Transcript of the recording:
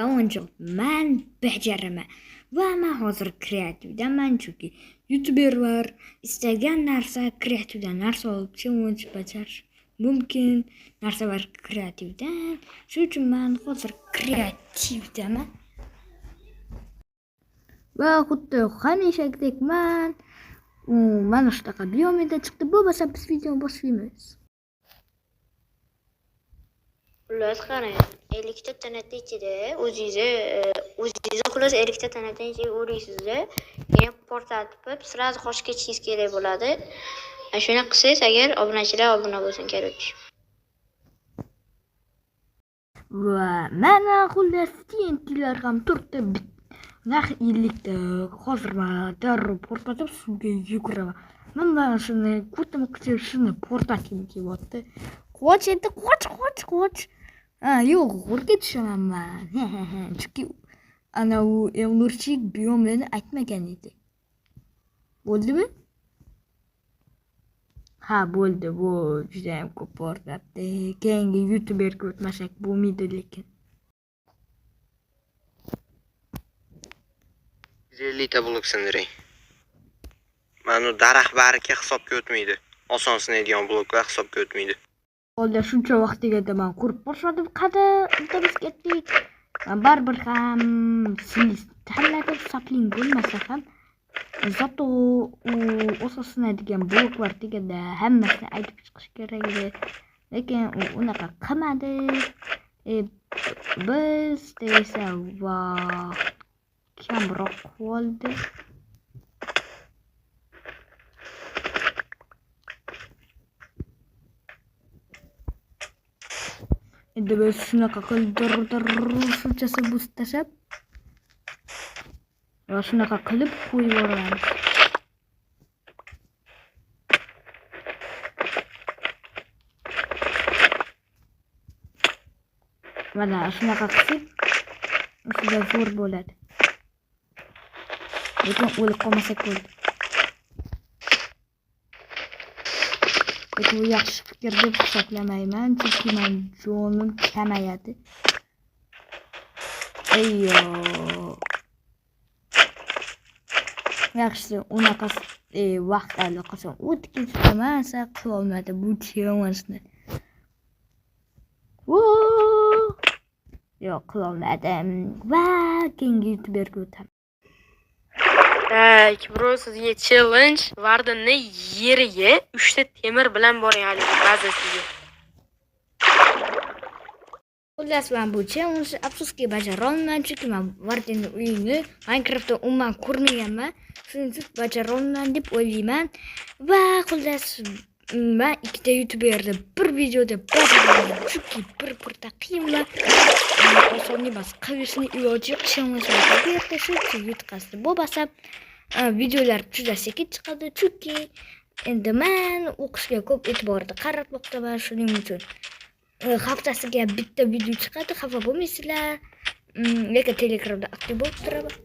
O'yinchoq man bajaraman va man hozir kreativdaman, chunki youtuberlar istagan narsa kreativdan narsa olib challenge bajarish mumkin narsalar kreativdan. Shuning uchun man hozir kreativdaman. Va xuddi hamishagidek man mana shunaqa biomeda chiqdi. Bo'lmasa biz videoni boshlaymiz. Xullas qarang, 50 ta TNT ichida o'zingizni xullas 50 ta TNT ichiga uraysizda, keyin portlatib, сразу qochib ketishingiz kerak bo'ladi. Ana shuni qilsangiz, agar obunachilar obuna bo'lsin, короче. Va mana xullas TNTlar ham turibdi. Naq 50 ta. Hozir man darrov portlatib suvga yuguraman. Man mana shuni ko'tim qichib shuni portlatgim kelyapti. Qoch endi, qoch, qoch, qoch. Ha, yo'q, g'o'rga tushaman man. Chunki ana u Elnurchik biomeni aytmagan edi. Bo'ldimi? Ha, bo'ldi. Bu juda ham ko'p portlatdi. Keyingi youtuberga o'tmasak bo'lmaydi lekin. 150 ta blok sindiring. Mana u daraxt bariga hisobga o'tmaydi. Oson sinadigan bloklar hisobga o'tmaydi. Holda shuncha vaqt deganda man qurib boshladim. Qada biz ketdik. Man baribir ham siz tanladim, sapling bo'lmasa ham zato u oson sinadigan bloklar deganda hammasini aytib chiqish kerak edi. Lekin u unaqa qilmadi. Biz esa vaqt kamroq qoldi. Endi biz shunaqa qilib shunchasi boost tashlab va shunaqa qilib qo'yib yuboramiz. Mana shunaqa qilsak juda zo'r bo'ladi. Lekin o'lib qolmasak bo'ldi. Lekin bu yaxshi fikr deb hisoblamayman, chunki men jonim kamayadi. Eyyo. Yaxshisi unaqa vaqt allaqachon o'tib ketibdi, man qilolmadi bu challenge-ni. Yo'q, qilolmadim. Va keyingi youtuberga o'taman. Tak, bro, sizga challenge Vardinni yeriga 3 ta temir bilan boring haligi bazasiga. Xullas, men bu challenge afsuski bajara olmayman, chunki men Vardinni uyini Minecraftda umuman ko'rmaganman. Shuning uchun bajara olmayman deb o'ylayman. Va xullas, men ikkita youtuberni bir videoda bajardim, chunki bir birda qiyin va oson emas. Qilishni iloji yo'q challenge bu yerda shuncha yutqazdi. Bo'lmasa videolar juda sekin chiqadi, chunki endi men o'qishga ko'p e'tiborni qaratmoqdaman, shuning uchun haftasiga bitta video chiqadi, xafa bo'lmaysizlar. Lekin Telegramda aktiv bo'lib turaman.